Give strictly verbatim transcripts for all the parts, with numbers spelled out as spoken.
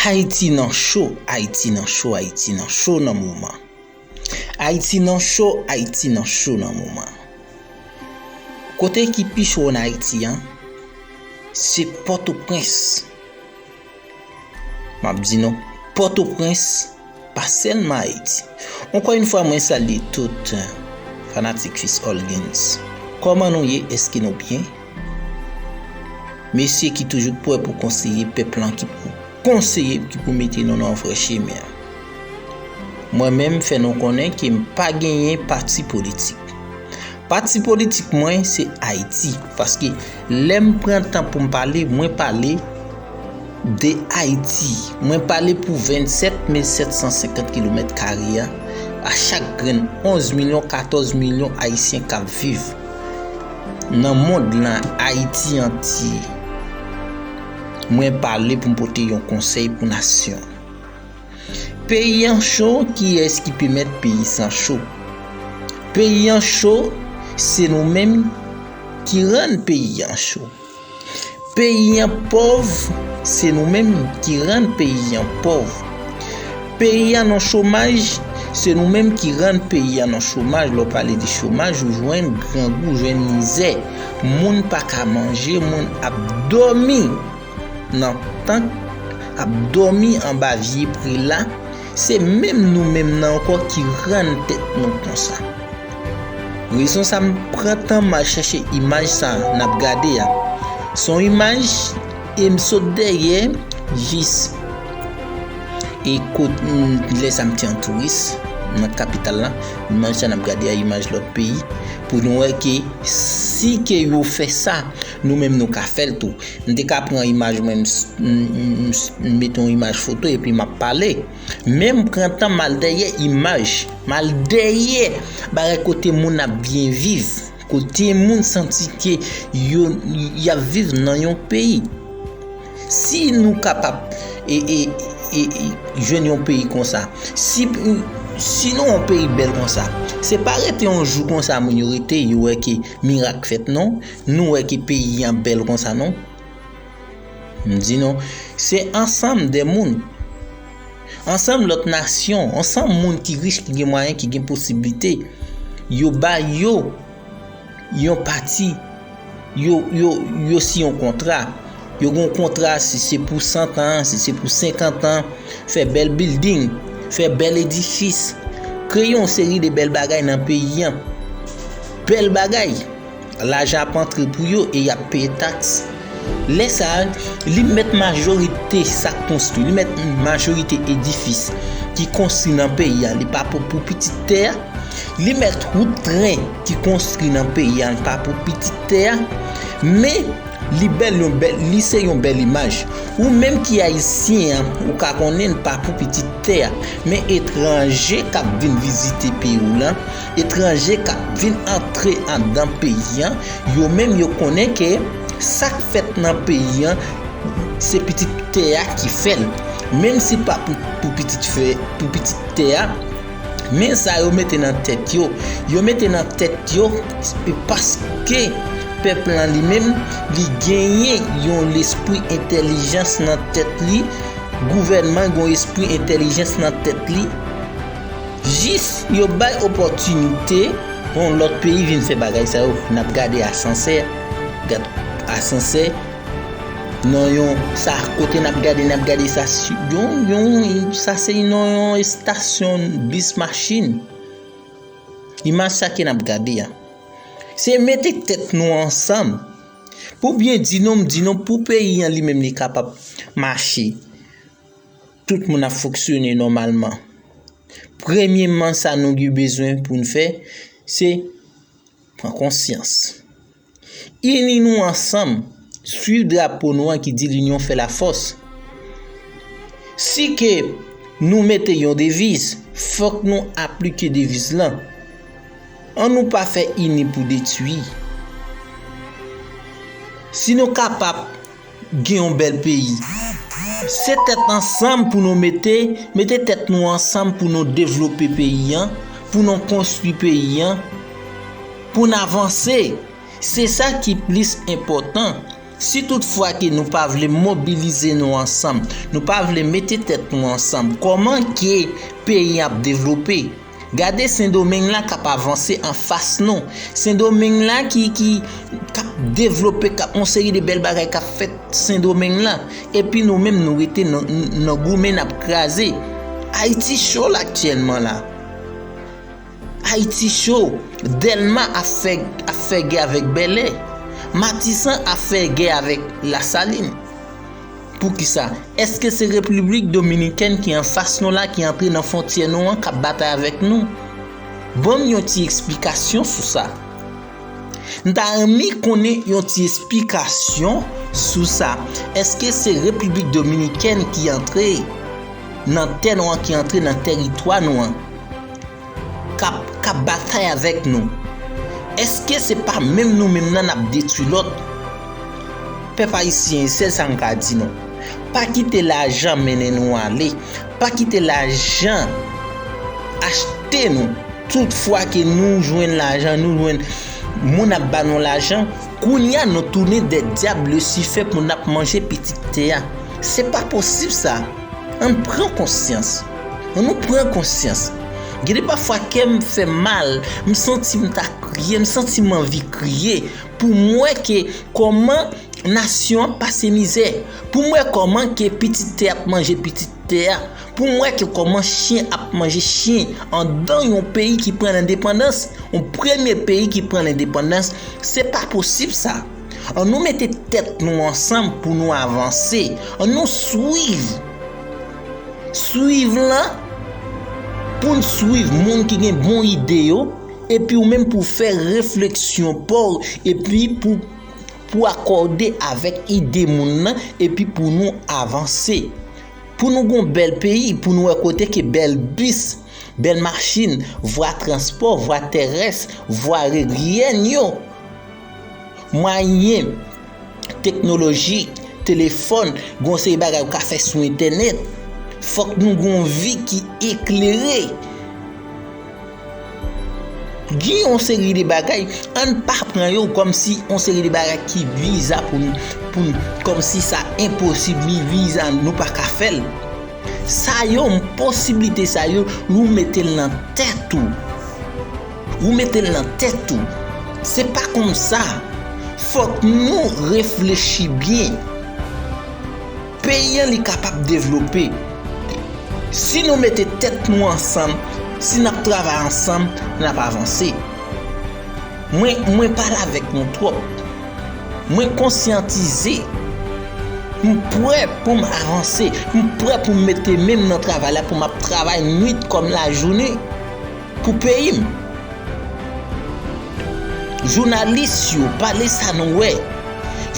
Ayiti nan cho, Ayiti nan cho, Ayiti nan cho nan moman. Ayiti nan cho, Ayiti nan cho nan moman. Kote ki pi cho an Ayiti an, se Pòtoprens. M ap di nou, Pòtoprens, pa sèlman Ayiti. Ankò yon fwa, mwen salye tout, eh, fanatik Fils Holguins. Kòman nou ye? Èske nou byen? Mesye ki toujou prè pou konseye pèp lan, ki pou konseye, ki pou mete nou nan vrè chemen an. Mwen menm, fè nou konnen ke m pa genyen pati politik. Pati politik mwen se Ayiti, paske lè m pran tan pou m pale, mwen pale de Ayiti. Mwen pale pou vennsèt mil sèt san senkant kilomèt kare a, a chak grenn onz milyon, katòz milyon Ayisyen k ap viv nan mond lan, Ayiti antye. Mwen pale pou m pote yon konsèy pou nasyon. Peyi an cho, kiyès ki pèmèt peyi sa cho? Peyi an cho, se nou menm ki rann peyi an cho. Peyi an pòv, se nou menm ki rann peyi an pòv. Peyi an nan chomaj, se nou menm ki rann peyi an nan chomaj. Lè w pale de chomaj, ou jwenn grangou, ou jwenn mizè. Moun pa ka manje, moun ap dòmi nan tank, ap dòmi anba vye prela. Se menm nou menm nan ankò ki rann tèt nou konsa. Rezon sa m pran tan m al chèche imaj sa n ap gade a. Se yon imaj, e m sot dèyè jis, e kot, lè sa m te an touris nan kapital la, imaj sa n ap gade a, imaj lòt peyi, pou nou wè ke si ke yo fè sa, nou menm nou ka fè l tou. M te ka pran imaj mwen, m, m, m, m mete yon imaj foto epi m ap pale. Men m pran tan m al dèyè imaj, m al dèyè bagay kote moun ap byen viv, kote moun santi ke yo, y ap viv nan yon peyi. Si nou kapab, e, e, e, e, jwenn yon peyi konsa, si, si nou yon peyi bèl konsa, se pa rete yon jou konsa moun yo rete, yo wè ke mirak fèt non, nou wè ke peyi an bèl konsa non. M di nou, se ansanm de moun, ansanm lòt nasyon, ansanm moun ki rich, ki gen mwayen, ki gen posiblite, yo ba yo yon pati, yo, yo, yo siyen yon kontra. Yo gen yon kontra, si se pou san tan, si se pou senkant tan, fè bèl bilding, fè bèl edifis, kreye yon seri de bèl bagay nan peyi an. Bèl bagay. Lajan ap antre pou yo e y ap peye taks. Lè sa a, li mèt majorite sa k konstwi, li mèt majorite edifis ki konstwi nan peyi a, li pa pou, pou pitit tè a. Li mèt wout tren ki konstwi nan peyi a, li pa pou pitit tè a. Men, li bèl, yon bèl, li se yon bèl imaj. Ou menm ki ayisyen an, ou ka konnen l pa pou pitit tè a. Men etranje k ap vin vizite peyi w lan, etranje k ap vin antre anndan peyi an, yo menm yo konnen ke sa k fèt nan peyi an, se pitit tè a ki fè l. Menm si pa pou, pou pitit fè, pou pitit tè a, men sa yo mete nan tèt yo. Yo mete nan tèt yo, se paske pèp lan li menm, li genyen yon lespri entèlijans nan tèt li, gouvènman gen yon espri entèlijans nan tèt li. Jis yo bay opòtinite yon lòt peyi vin fè bagay sa yo. N ap gade asansè, gad asansè, nan yon, sa kote n ap gade, n ap gade sa si, yon, yon, sa se nan yon estasyon bis machin. Imaj sa ke n ap gade a. Se mete tèt nou ansanm. Pou byen di nou, m di nou, pou peyi an li menm li kapab mache, tout moun ap fonksyone nòmalman. Premyeman, sa nou gen bezwen pou n fè, se pran konsyans. Ini nou ansanm, swiv drapo nou an ki di l'union fait la force. Si ke nou mete yon deviz, fòk nou aplike deviz lan. An nou pa fè ini pou detwi. Si nou kapab gen yon bèl peyi, se tèt ansanm pou nou mete, mete tèt nou ansanm pou nou devlope peyi an, pou nou konstwi peyi an, pou n avanse. Se sa ki plis enpòtan. Si toutfwa ke nou pa vle mobilize nou ansanm, nou pa vle mete tèt nou ansanm, kòman ke peyi ap devlope? Gade Sendomeng la k ap avanse anfas nou. Sendomeng la ki, ki, k ap devlope, k ap yon seri de bèl bagay k ap fèt Sendomeng la. Epi nou menm nou rete nan, nan goumen, n ap kraze. Ayiti cho la aktyèlman la. Ayiti cho. Dèlma ap fè, ap fè gè avèk Bèlè. Matisan ap fè gè avèk Lasalin. Poukisa? Èske se Repiblik Dominikèn ki anfas nou la, ki antre nan fwontyè nou an, k ap batay avèk nou? Ban m yon ti eksplikasyon sou sa. M ta renmen konnen yon ti eksplikasyon sou sa. Èske se Repiblik Dominikèn ki antre nan tè nou an, ki antre nan tèritwa nou an, k ap, k ap batay avèk nou? Èske se pa menm nou menm nan n ap detwi lòt? Pèp ayisyen, sèl sa m ka di nou, pa kite lajan mennen nou ale. Pa kite lajan achte nou. Toutfwa ke nou jwenn lajan, nou jwenn moun ap ba nou lajan, kounye a nou tounen de dyab Lisifè pou n ap manje pitit tè a. Se pa posib sa. Ann pran konsyans. Ann nou pran konsyans. Gen de pafwa kè m fè m mal, m santi m ta kriye, m santi m anvi kriye. Pou m wè ke kòman nasyon an pase mizè. Pou m wè kòman ke pitit tè ap manje pitit tè a. Pou m wè ke kòman chen ap manje chen anndan yon peyi ki pran lendepandans, yon premye peyi ki pran lendepandans. Se pa posib sa. Ann nou mete tèt nou ansanm pou nou avanse. Ann nou swiv. Swiv lan, pou n swiv moun ki gen bon ide yo, epi ou menm pou fè refleksyon pa w, epi pou, pou akòde avèk ide moun nan, epi pou nou avanse. Pou nou gon bèl peyi, pou nou wè kote ke bèl bis, bèl machin, vwa transpò, vwa tèrès, vwa aeryèn yo. Mwayen teknolojik, telefòn, gon seri bagay ou ka fè sou entènèt. Fòk nou gon vi ki eklere. Gen yon seri de bagay, ann pa pran yo kòmsi yon seri de bagay ki viza pou n, pou n, kòmsi sa enposib, li viza nou pa ka fè l. Sa yo, posiblite sa yo, ou mete l nan tèt ou. Ou mete l nan tèt ou. Se pa konsa. Fòk nou reflechi byen. Peyi an li kapab devlope. Si nou mete tèt nou ansanm, si n ap travay ansanm, n ap avanse. Mwen, mwen pale avèk nou twòp. Mwen konsyantize. M prè pou m avanse. M prè pou m mete men m nan travay la, pou m ap travay nwit kòm lajounen pou peyi m. Jounalis yo, pale sa nou wè.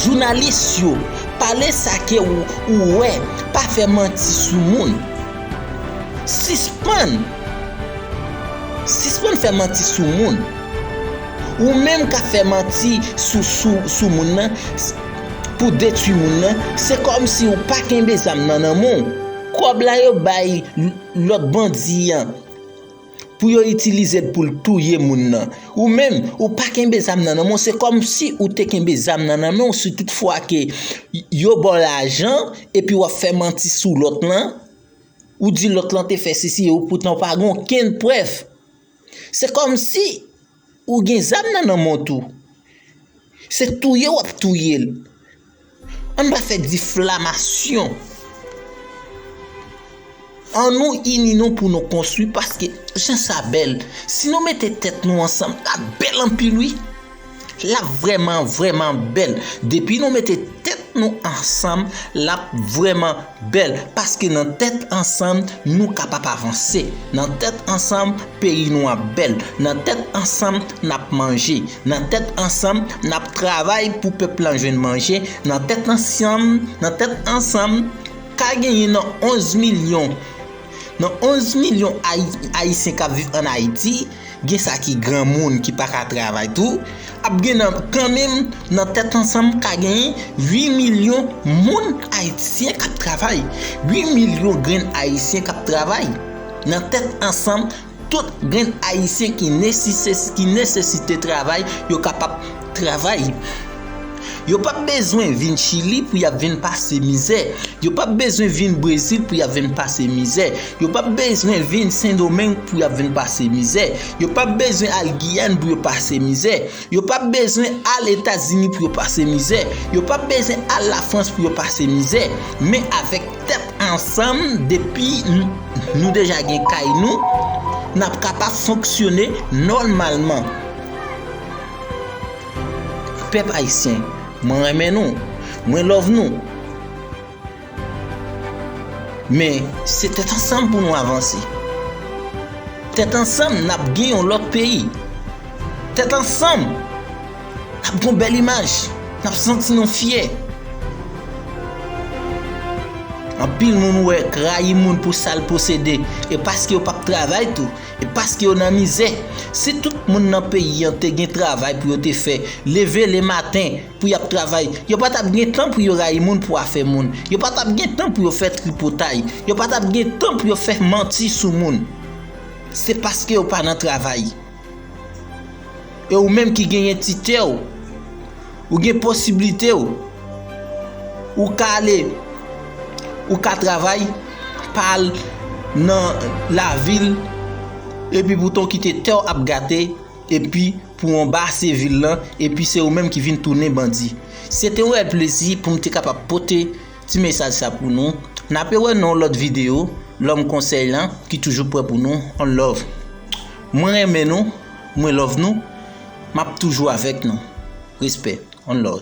Jounalis yo, pale sa ke ou, ou wè. Pa fè manti sou moun. Sispann. Sispann fè manti sou moun. Ou menm k ap fè manti sou, sou, sou moun nan, pou detwi moun nan, se kòmsi ou pa kenbe zam nan nan men w. Kòb la yo bay l-, lòt bandi an pou yo itilize l pou l touye moun nan. Ou menm, ou pa kenbe zam nan nan men w, se kòmsi ou te kenbe zam nan nan men w, si toutfwa ke yo ba w lajan, epi w ap fè manti sou lòt lan, ou di lòt lan te fè sesi, e poutan w pa gen okenn prèv. Se kòmsi ou gen zam nan nan men w tou. Se touye w ap touye l. Ann pa fè diflamasyon. Ann nou ini nou pou nou konstwi, paske jan sa bèl, si nou mete tèt nou ansanm, l ap bèl anpil wi. L ap vrèman, vrèman bèl. Depi nou mete tèt nou ansanm, l ap vrèman bèl. Paske nan tèt ansanm, nou kapab avanse. Nan tèt ansanm, peyi nou ap bèl. Nan tèt ansanm, n ap manje. Nan tèt ansanm, n ap travay pou pèp lan jwenn manje. Nan tèt ansanm, nan tèt ansanm, ka genyen nan onz milyon. Nan onz milyon Ayi-, Ayisyen k ap viv ann Ayiti, gen sa ki granmoun ki pa ka travay tou. Ap gen nan, kanmenm, nan tèt ansanm, ka genyen uit milyon moun ayisyen k ap travay. Uit milyon grenn Ayisyen k ap travay. Nan tèt ansanm, tout grenn Ayisyen ki nesesite, ki nesesite travay, yo kapab travay. Yo p ap bezwen vin Chili pou y ap vin pase mizè. Yo p ap bezwen vin Brezil pou y ap vin pase mizè. Yo p ap bezwen vin Sendomeng pou y ap vin pase mizè. Yo p ap bezwen al Giyàn pou yo pase mizè. Yo p ap bezwen al Etazini pou yo pase mizè. Yo p ap bezwen al Lafrans pou yo pase mizè. Men avèk tèt ansanm, depi n-, nou deja gen kay nou, n ap kapab fonksyone nòmalman. Pèp ayisyen, mwen renmen nou, mwen love nou. Men, se tèt ansanm pou nou avanse. Tèt ansanm, n ap gen yon lòt peyi. Tèt ansanm, n ap gen yon bèl imaj. N ap santi nou fyè. Anpil moun wè k rayi moun pou sa l posede. E paske yo p ap travay tou. E paske yo nan mizè. Si tout moun nan peyi an te gen travay pou yo te fè, leve lematen pou y ap travay, yo pa t ap gen tan pou yo rayi moun pou afè moun. Yo pa t ap gen tan pou yo fè tripotay. Yo pa t ap gen tan pou yo fè manti sou moun. Se paske yo pa nan travay. E ou menm ki genyen ti tè w, ou gen posiblite w, ou ka ale, ou ka travay, pa al nan lavil, epi poutan w kite tè w ap gate, epi pou w anba se vil lan, epi se ou menm ki vin tounen bandi. Se te yon rèl plezi pou m te kapab pote ti mesaj sa pou nou. N ape wè nan yon lòt videyo, lòm konsèy lan, ki toujou prè pou nou. On love. Mwen renmen nou, mwen love nou, m ap toujou avèk nou. Respè. On love.